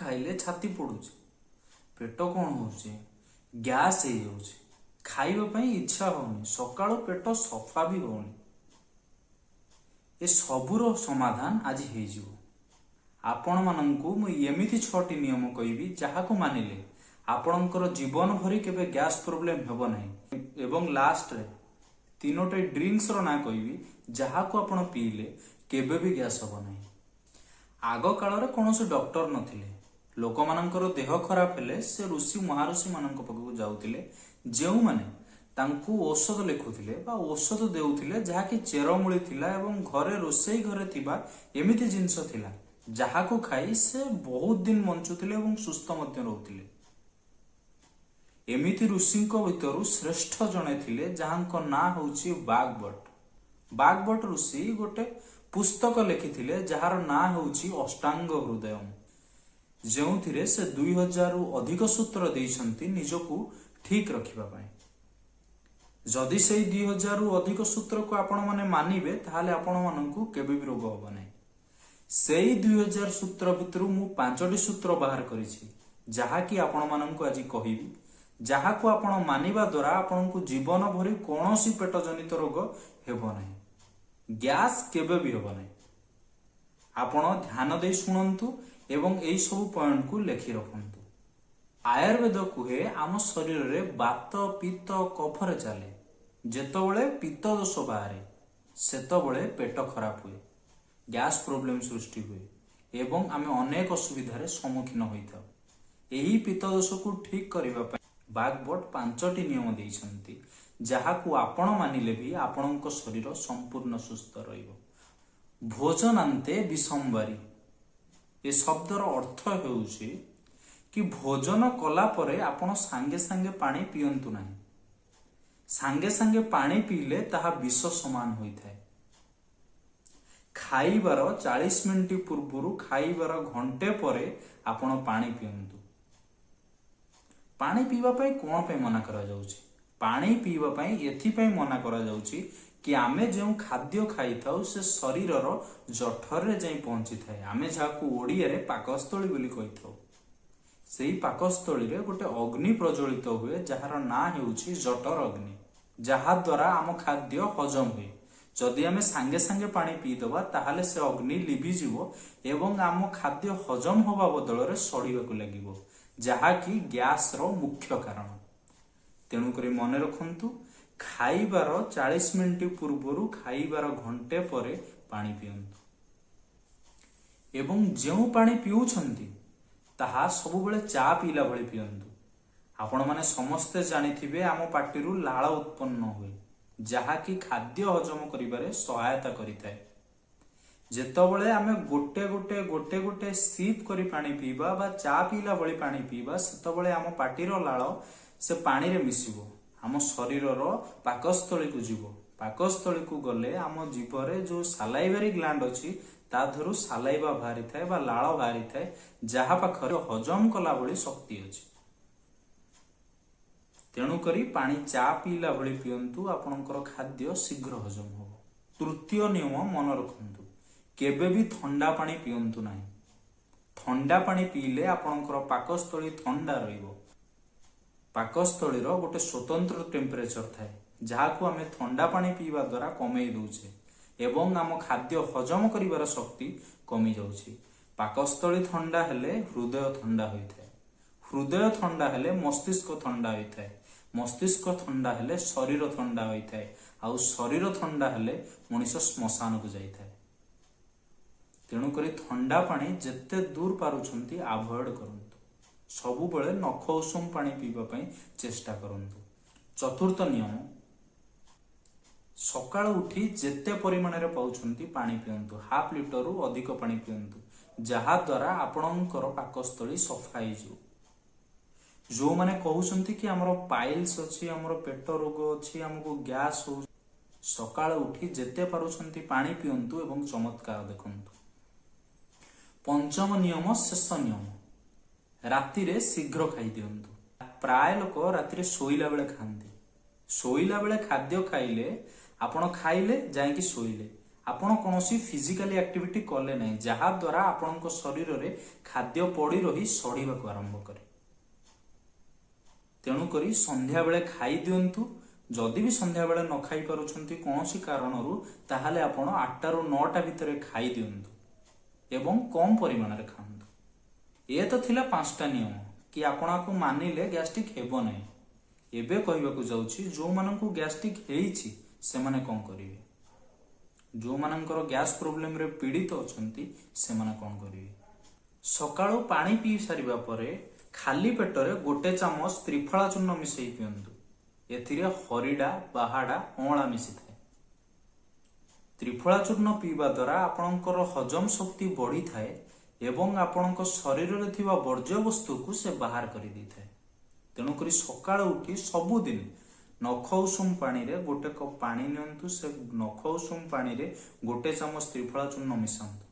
ଖାଇଲେ ଛାତି ପୋଡୁଛି, ପେଟ କ'ଣ ହଉଛି, ଗ୍ୟାସ୍ ହେଇଯାଉଛି, ଖାଇବା ପାଇଁ ଇଚ୍ଛା ହଉନି, ସକାଳୁ ପେଟ ସଫା ବି ହଉନି। ଏ ସବୁର ସମାଧାନ ଆଜି ହେଇଯିବ। ଆପଣମାନଙ୍କୁ ମୁଁ ଏମିତି ଛଅଟି ନିୟମ କହିବି, ଯାହାକୁ ମାନିଲେ ଆପଣଙ୍କର ଜୀବନ ଭରି କେବେ ଗ୍ୟାସ୍ ପ୍ରୋବ୍ଲେମ ହେବ ନାହିଁ। ଏବଂ ଲାଷ୍ଟରେ ତିନୋଟି ଡ୍ରିଙ୍କସର ନାଁ କହିବି, ଯାହାକୁ ଆପଣ ପିଇଲେ କେବେ ବି ଗ୍ୟାସ୍ ହେବ ନାହିଁ। ଆଗ କାଳରେ କୌଣସି ଡକ୍ଟର ନଥିଲେ। ଲୋକମାନଙ୍କର ଦେହ ଖରାପ ହେଲେ ସେ ଋଷି ମହାଋଷି ମାନଙ୍କ ପାଖକୁ ଯାଉଥିଲେ, ଯେଉଁମାନେ ତାଙ୍କୁ ଔଷଧ ଲେଖୁଥିଲେ ବା ଔଷଧ ଦେଉଥିଲେ, ଯାହାକି ଚେରମୂଳି ଥିଲା ଏବଂ ଘରେ ରୋଷେଇ ଘରେ ଥିବା ଏମିତି ଜିନିଷ ଥିଲା, ଯାହାକୁ ଖାଇ ସେ ବହୁତ ଦିନ ବଞ୍ଚୁଥିଲେ ଏବଂ ସୁସ୍ଥ ମଧ୍ୟ ରହୁଥିଲେ। ଏମିତି ଋଷିଙ୍କ ଭିତରୁ ଶ୍ରେଷ୍ଠ ଜଣେ ଥିଲେ, ଯାହାଙ୍କ ନାଁ ହେଉଛି ବାଗବଟ। ବାଗବଟ ଋଷି ଗୋଟେ ପୁସ୍ତକ ଲେଖିଥିଲେ, ଯାହାର ନାଁ ହେଉଛି ଅଷ୍ଟାଙ୍ଗ ହୃଦୟମ, ଯେଉଁଥିରେ ସେ 2000ରୁ ଅଧିକ ସୂତ୍ର ଦେଇଛନ୍ତି ନିଜକୁ ଠିକ ରଖିବା ପାଇଁ। ଯଦି ସେଇ 2000ରୁ ଅଧିକ ସୂତ୍ରକୁ ଆପଣମାନେ ମାନିବେ, ତାହେଲେ ଆପଣମାନଙ୍କୁ କେବେ ବି ରୋଗ ହବ ନାହିଁ। ସେଇ 2000 ସୂତ୍ର ଭିତରୁ ମୁଁ ପାଞ୍ଚଟି ସୂତ୍ର ବାହାର କରିଛି, ଯାହାକି ଆପଣମାନଙ୍କୁ ଆଜି କହିବି, ଯାହାକୁ ଆପଣ ମାନିବା ଦ୍ୱାରା ଆପଣଙ୍କୁ ଜୀବନ ଭରି କୌଣସି ପେଟ ଜନିତ ରୋଗ ହେବ ନାହିଁ, ଗ୍ୟାସ୍ କେବେ ବି ହେବ ନାହିଁ। ଆପଣ ଧ୍ୟାନ ଦେଇ ଶୁଣନ୍ତୁ ଏବଂ ଏଇ ସବୁ ପଏଣ୍ଟକୁ ଲେଖି ରଖନ୍ତୁ। ଆୟୁର୍ବେଦ କୁହେ, ଆମ ଶରୀରରେ ବାତ, ପିତ୍ତ, କଫରେ ଚାଲେ। ଯେତେବେଳେ ପିତ୍ତ ଦୋଷ ବାହାରେ, ସେତେବେଳେ ପେଟ ଖରାପ ହୁଏ, ଗ୍ୟାସ୍ ପ୍ରୋବ୍ଲେମ ସୃଷ୍ଟି ହୁଏ ଏବଂ ଆମେ ଅନେକ ଅସୁବିଧାରେ ସମ୍ମୁଖୀନ ହୋଇଥାଉ। ଏହି ପିତ୍ତ ଦୋଷକୁ ଠିକ କରିବା ପାଇଁ ବାଗବଟ ପାଞ୍ଚଟି ନିୟମ ଦେଇଛନ୍ତି, ଯାହାକୁ ଆପଣ ମାନିଲେ ବି ଆପଣଙ୍କ ଶରୀର ସମ୍ପୂର୍ଣ୍ଣ ସୁସ୍ଥ ରହିବ। ଭୋଜନାନ୍ତେ ବିଷମବାରି, ଏ ଶବ୍ଦର ଅର୍ଥ ହେଉଛି କି ଭୋଜନ କଲା ପରେ ଆପଣ ସାଙ୍ଗେ ସାଙ୍ଗେ ପାଣି ପିଅନ୍ତୁ ନାହିଁ। ସାଙ୍ଗେ ସାଙ୍ଗେ ପାଣି ପିଇଲେ ତାହା ବିଷ ସମାନ ହୋଇଥାଏ। ଖାଇବାର 40 ମିନିଟ ପୂର୍ବରୁ, ଖାଇବାର ଘଣ୍ଟେ ପରେ ଆପଣ ପାଣି ପିଅନ୍ତୁ। ପାଣି ପିଇବା ପାଇଁ କଣ ପାଇଁ ମନା କରାଯାଉଛି? ପାଣି ପିଇବା ପାଇଁ ଏଥିପାଇଁ ମନା କରାଯାଉଛି କି ଆମେ ଯେଉଁ ଖାଦ୍ୟ ଖାଇଥାଉ, ସେ ଶରୀରର ଜଠରରେ ଯାଇ ପହଞ୍ଚିଥାଏ। ଆମେ ଯାହାକୁ ଓଡ଼ିଆରେ ପାକସ୍ଥଳୀ ବୋଲି କହିଥାଉ। ସେଇ ପାକସ୍ଥଳୀରେ ଗୋଟେ ଅଗ୍ନି ପ୍ରଜ୍ୱଳିତ ହୁଏ, ଯାହାର ନାଁ ହେଉଛି ଜଠର ଅଗ୍ନି, ଯାହା ଦ୍ୱାରା ଆମ ଖାଦ୍ୟ ହଜମ ହୁଏ। ଯଦି ଆମେ ସାଙ୍ଗେ ସାଙ୍ଗେ ପାଣି ପିଇଦବା, ତାହେଲେ ସେ ଅଗ୍ନି ଲିଭିଯିବ ଏବଂ ଆମ ଖାଦ୍ୟ ହଜମ ହବା ବଦଳରେ ସଢିବାକୁ ଲାଗିବ, ଯାହାକି ଗ୍ୟାସର ମୁଖ୍ୟ କାରଣ। ତେଣୁକରି ମନେ ରଖନ୍ତୁ, ଖାଇବାର 40 ମିନିଟ ପୂର୍ବରୁ, ଖାଇବାର ଘଣ୍ଟେ ପରେ ପାଣି ପିଅନ୍ତୁ ଏବଂ ଯେଉଁ ପାଣି ପିଉଛନ୍ତି, ତାହା ସବୁବେଳେ ଚା ପିଇଲା ଭଳି ପିଅନ୍ତୁ। ଆପଣମାନେ ସମସ୍ତେ ଜାଣିଥିବେ, ଆମ ପାଟିରୁ ଲାଳ ଉତ୍ପନ୍ନ ହୁଏ, ଯାହାକି ଖାଦ୍ୟ ହଜମ କରିବାରେ ସହାୟତା କରିଥାଏ। ଯେତେବେଳେ ଆମେ ଗୋଟେ ଗୋଟେ ଗୋଟେ ଗୋଟେ ସିପ୍ କରି ପାଣି ପିଇବା ବା ଚା ପିଇଲା ଭଳି ପାଣି ପିଇବା, ସେତେବେଳେ ଆମ ପାଟିର ଲାଳ ସେ ପାଣିରେ ମିଶିବ, ଆମ ଶରୀରର ପାକସ୍ଥଳୀକୁ ଯିବ। ପାକସ୍ଥଳୀକୁ ଗଲେ ଆମ ଜିଭରେ ଯୋଉ ସାଲାଇଭାରି ଗ୍ଲାଣ୍ଡ ଅଛି, ତା ଦେହରୁ ସାଲାଇଭା ବାହାରିଥାଏ ବା ଲାଳ ବାହାରିଥାଏ, ଯାହା ପାଖରେ ହଜମ କଲା ଭଳି ଶକ୍ତି ଅଛି। ତେଣୁକରି ପାଣି ଚା ପିଇଲା ଭଳି ପିଅନ୍ତୁ, ଆପଣଙ୍କର ଖାଦ୍ୟ ଶୀଘ୍ର ହଜମ ହବ। ତୃତୀୟ ନିୟମ ମନେ ରଖନ୍ତୁ, କେବେ ବି ଥଣ୍ଡା ପାଣି ପିଅନ୍ତୁ ନାହିଁ। ଥଣ୍ଡା ପାଣି ପିଇଲେ ଆପଣଙ୍କର ପାକସ୍ଥଳୀ ଥଣ୍ଡା ରହିବ। ପାକସ୍ଥଳୀର ଗୋଟେ ସ୍ୱତନ୍ତ୍ର ଟେମ୍ପରେଚର ଥାଏ, ଯାହାକୁ ଆମେ ଥଣ୍ଡା ପାଣି ପିଇବା ଦ୍ୱାରା କମେଇ ଦଉଛେ ଏବଂ ଆମ ଖାଦ୍ୟ ହଜମ କରିବାର ଶକ୍ତି କମି ଯାଉଛି। ପାକସ୍ଥଳୀ ଥଣ୍ଡା ହେଲେ ହୃଦୟ ଥଣ୍ଡା ହୋଇଥାଏ। ହୃଦୟ ଥଣ୍ଡା ହେଲେ ମସ୍ତିଷ୍କ ଥଣ୍ଡା ହୋଇଥାଏ। ମସ୍ତିଷ୍କ ଥଣ୍ଡା ହେଲେ ଶରୀର ଥଣ୍ଡା ହୋଇଥାଏ। ଆଉ ଶରୀର ଥଣ୍ଡା ହେଲେ ମଣିଷ ଶ୍ମଶାନକୁ ଯାଇଥାଏ। ତେଣୁକରି ଥଣ୍ଡା ପାଣି ଯେତେ ଦୂର ପାରୁଛନ୍ତି ଆଭଏଡ କରନ୍ତୁ। ସବୁବେଳେ ନଖ ଉଷୁମ ପାଣି ପିଇବା ପାଇଁ ଚେଷ୍ଟା କରନ୍ତୁ। ଚତୁର୍ଥ ନିୟମ, ସକାଳୁ ଉଠି ଯେତେ ପରିମାଣରେ ପାଉଛନ୍ତି ପାଣି ପିଅନ୍ତୁ। ହାଫ ଲିଟରରୁ ଅଧିକ ପାଣି ପିଅନ୍ତୁ, ଯାହା ଦ୍ୱାରା ଆପଣଙ୍କର ପାକସ୍ଥଳୀ ସଫା ହେଇଯିବ। ଯୋଉମାନେ କହୁଛନ୍ତି କି ଆମର ପାଇଲ୍ସ ଅଛି, ଆମର ପେଟ ରୋଗ ଅଛି, ଆମକୁ ଗ୍ୟାସ୍ ହଉଛି, ସକାଳୁ ଉଠି ଯେତେ ପାରୁଛନ୍ତି ପାଣି ପିଅନ୍ତୁ ଏବଂ ଚମତ୍କାର ଦେଖନ୍ତୁ। ପଞ୍ଚମ ନିୟମ, ଶେଷ ନିୟମ, ରାତିରେ ଶୀଘ୍ର ଖାଇଦିଅନ୍ତୁ। ପ୍ରାୟ ଲୋକ ରାତିରେ ଶୋଇଲା ବେଳେ ଖାଆନ୍ତି। ଶୋଇଲା ବେଳେ ଖାଦ୍ୟ ଖାଇଲେ, ଆପଣ ଖାଇଲେ, ଯାଇକି ଶୋଇଲେ, ଆପଣ କୌଣସି ଫିଜିକାଲି ଆକ୍ଟିଭିଟି କଲେ ନାହିଁ, ଯାହାଦ୍ୱାରା ଆପଣଙ୍କ ଶରୀରରେ ଖାଦ୍ୟ ପଡ଼ି ରହି ସଢ଼ିବାକୁ ଆରମ୍ଭ କରେ। ତେଣୁକରି ସନ୍ଧ୍ୟାବେଳେ ଖାଇ ଦିଅନ୍ତୁ। ଯଦି ବି ସନ୍ଧ୍ୟାବେଳେ ନ ଖାଇ ପାରୁଛନ୍ତି କୌଣସି କାରଣରୁ, ତାହେଲେ ଆପଣ 8ଟାରୁ 9ଟା ଭିତରେ ଖାଇ ଦିଅନ୍ତୁ ଏବଂ କମ୍ ପରିମାଣରେ ଖାଆନ୍ତୁ। ଏ ତ ଥିଲା 5ଟା ନିୟମ କି ଆପଣ ଆକୁ ମାନିଲେ ଗ୍ୟାଷ୍ଟ୍ରିକ୍ ହେବ ନାହିଁ। ଏବେ କହିବାକୁ ଯାଉଛି, ଯେଉଁମାନଙ୍କୁ ଗ୍ୟାଷ୍ଟ୍ରିକ୍ ହେଇଛି ସେମାନେ କ'ଣ କରିବେ, ଯେଉଁମାନଙ୍କର ଗ୍ୟାସ୍ ପ୍ରୋବ୍ଲେମରେ ପୀଡ଼ିତ ଅଛନ୍ତି ସେମାନେ କ'ଣ କରିବେ। ସକାଳୁ ପାଣି ପିଇ ସାରିବା ପରେ ଖାଲି ପେଟରେ 1 ଚାମଚ ତ୍ରିଫଳା ଚୂର୍ଣ୍ଣ ମିଶେଇ ପିଅନ୍ତୁ। ଏଥିରେ ହରିଡ଼ା, ବାହାଡ଼ା, ଅଁଳା ମିଶିଥାଏ। ତ୍ରିଫଳା ଚୂର୍ଣ୍ଣ ପିଇବା ଦ୍ୱାରା ଆପଣଙ୍କର ହଜମ ଶକ୍ତି ବଢ଼ିଥାଏ ଏବଂ ଆପଣଙ୍କ ଶରୀରରେ ଥିବା ବର୍ଜ୍ୟବସ୍ତୁକୁ ସେ ବାହାର କରିଦେଇଥାଏ। ତେଣୁକରି ସକାଳୁ ଉଠି ସବୁଦିନ ନଖ ଉଷୁମ ପାଣିରେ 1 କପ୍ ପାଣି ନିଅନ୍ତୁ। ସେ ନଖ ଉଷୁମ ପାଣିରେ 1 ଚାମଚ ତ୍ରିଫଳା ଚୂର୍ଣ୍ଣ ମିଶାନ୍ତୁ।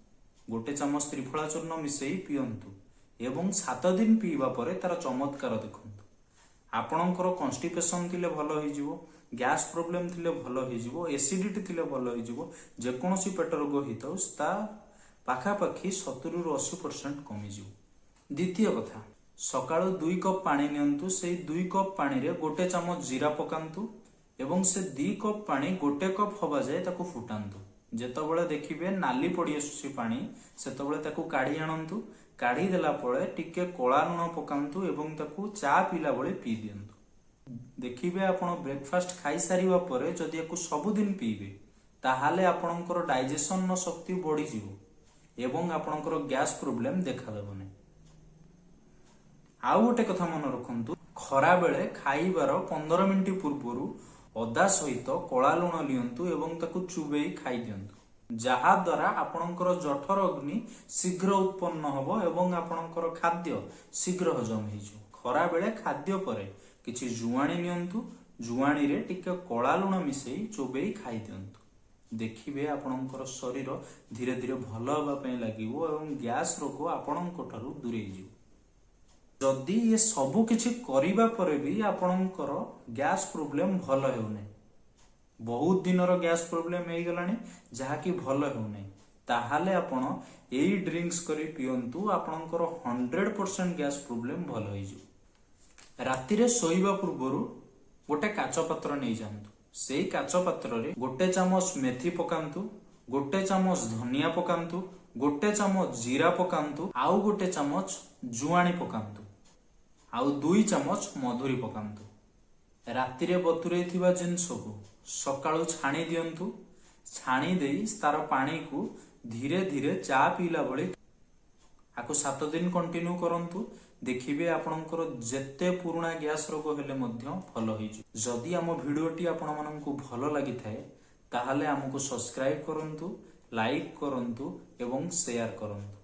1 ଚାମଚ ତ୍ରିଫଳା ଚୂର୍ଣ୍ଣ ମିଶେଇ ପିଅନ୍ତୁ ଏବଂ 7 ଦିନ ପିଇବା ପରେ ତାର ଚମତ୍କାର ଦେଖନ୍ତୁ। ଆପଣଙ୍କର କନଷ୍ଟିପେସନ ଥିଲେ ଭଲ ହେଇଯିବ, ଗ୍ୟାସ୍ ପ୍ରୋବ୍ଲେମ ଥିଲେ ଭଲ ହେଇଯିବ, ଏସିଡିଟି ଥିଲେ ଭଲ ହେଇଯିବ। ଯେକୌଣସି ପେଟ ରୋଗ ହେଇଥାଉ, ତା ପାଖାପାଖି 70ରୁ 80% କମିଯିବ। ଦ୍ୱିତୀୟ କଥା, ସକାଳୁ 2 କପ୍ ପାଣି ନିଅନ୍ତୁ। ସେଇ 2 କପ୍ ପାଣିରେ 1 ଚାମଚ ଜିରା ପକାନ୍ତୁ ଏବଂ ସେ 2 କପ୍ ପାଣି 1 କପ୍ ହବା ଯାଏ ତାକୁ ଫୁଟାନ୍ତୁ। ଯେତେବେଳେ ଦେଖିବେ ନାଲି ପଡ଼ି ଆସୁଛି ପାଣି, ସେତେବେଳେ ତାକୁ କାଢି ଆଣନ୍ତୁ। କାଢି ଦେଲା ପରେ ଟିକେ କଳା ଲୁଣ ପକାନ୍ତୁ ଏବଂ ତାକୁ ଚା ପିଇଲା ଭଳି ପିଇ ଦିଅନ୍ତୁ। ଦେଖିବେ, ଆପଣ ବ୍ରେକଫାଷ୍ଟ ଖାଇସାରିବା ପରେ ଯଦି ୟାକୁ ସବୁଦିନ ପିଇବେ, ତାହେଲେ ଆପଣଙ୍କର ଡାଇଜେସନର ଶକ୍ତି ବଢିଯିବ ଏବଂ ଆପଣଙ୍କର ଗ୍ୟାସ୍ ପ୍ରୋବ୍ଲେମ ଦେଖାଦେବ ନାହିଁ। ଆଉ ଗୋଟେ କଥା ମନେ ରଖନ୍ତୁ, ଖରାବେଳେ ଖାଇବାର 15 ମିନିଟ ପୂର୍ବରୁ ଅଦା ସହିତ କଳା ଲୁଣ ନିଅନ୍ତୁ ଏବଂ ତାକୁ ଚୁବେଇ ଖାଇ ଦିଅନ୍ତୁ, ଯାହା ଦ୍ୱାରା ଆପଣଙ୍କର ଜଠର ଅଗ୍ନି ଶୀଘ୍ର ଉତ୍ପନ୍ନ ହବ ଏବଂ ଆପଣଙ୍କର ଖାଦ୍ୟ ଶୀଘ୍ର ହଜମ ହେଇଯିବ। ଖରାବେଳେ ଖାଦ୍ୟ ପରେ କିଛି ଜୁଆଣି ନିଅନ୍ତୁ। ଜୁଆଣିରେ ଟିକେ କଳା ଲୁଣ ମିଶେଇ ଚୋବେଇ ଖାଇ ଦିଅନ୍ତୁ। ଦେଖିବେ, ଆପଣଙ୍କର ଶରୀର ଧୀରେ ଧୀରେ ଭଲ ହେବା ପାଇଁ ଲାଗିବ ଏବଂ ଗ୍ୟାସ୍ ରୋଗ ଆପଣଙ୍କ ଠାରୁ ଦୂରେଇ ଯିବ। ଯଦି ଏ ସବୁ କିଛି କରିବା ପରେ ବି ଆପଣଙ୍କର ଗ୍ୟାସ୍ ପ୍ରୋବ୍ଲେମ ଭଲ ହେଉନାହିଁ, ବହୁତ ଦିନର ଗ୍ୟାସ୍ ପ୍ରୋବ୍ଲେମ ହେଇଗଲାଣି ଯାହାକି ଭଲ ହେଉନାହିଁ, ତାହେଲେ ଆପଣ ଏଇ ଡ୍ରିଙ୍କସ୍ କରି ପିଅନ୍ତୁ। ଆପଣଙ୍କର 100% ଗ୍ୟାସ୍ ପ୍ରୋବ୍ଲେମ ଭଲ ହେଇଯିବ। ରାତିରେ ଶୋଇବା ପୂର୍ବରୁ ଗୋଟେ କାଚ ପାତ୍ର ନେଇଯାଆନ୍ତୁ। ସେଇ କାଚ ପାତ୍ରରେ 1 ଚାମଚ ମେଥି ପକାନ୍ତୁ, 1 ଚାମଚ ଧନିଆ ପକାନ୍ତୁ, 1 ଚାମଚ ଜିରା ପକାନ୍ତୁ, ଆଉ 1 ଚାମଚ ଜୁଆଣି ପକାନ୍ତୁ, ଆଉ 2 ଚାମଚ ମଧୁରୀ ପକାନ୍ତୁ। ରାତିରେ ବତୁରେଇ ଥିବା ଜିନିଷକୁ ସକାଳୁ ଛାଣି ଦିଅନ୍ତୁ। ଛାଣି ଦେଇ ତାର ପାଣିକୁ ଧୀରେ ଧୀରେ ଚା ପିଇଲା ଭଳି ଆକୁ 7 ଦିନ କଣ୍ଟିନ୍ୟୁ କରନ୍ତୁ। ଦେଖିବେ, ଆପଣଙ୍କର ଯେତେ ପୁରୁଣା ଗ୍ୟାସ୍ ରୋଗ ହେଲେ ମଧ୍ୟ ଭଲ ହେଇଯିବ। ଯଦି ଆମ ଭିଡ଼ିଓଟି ଆପଣମାନଙ୍କୁ ଭଲ ଲାଗିଥାଏ, ତାହେଲେ ଆମକୁ ସବସ୍କ୍ରାଇବ କରନ୍ତୁ, ଲାଇକ୍ କରନ୍ତୁ ଏବଂ ସେୟାର କରନ୍ତୁ।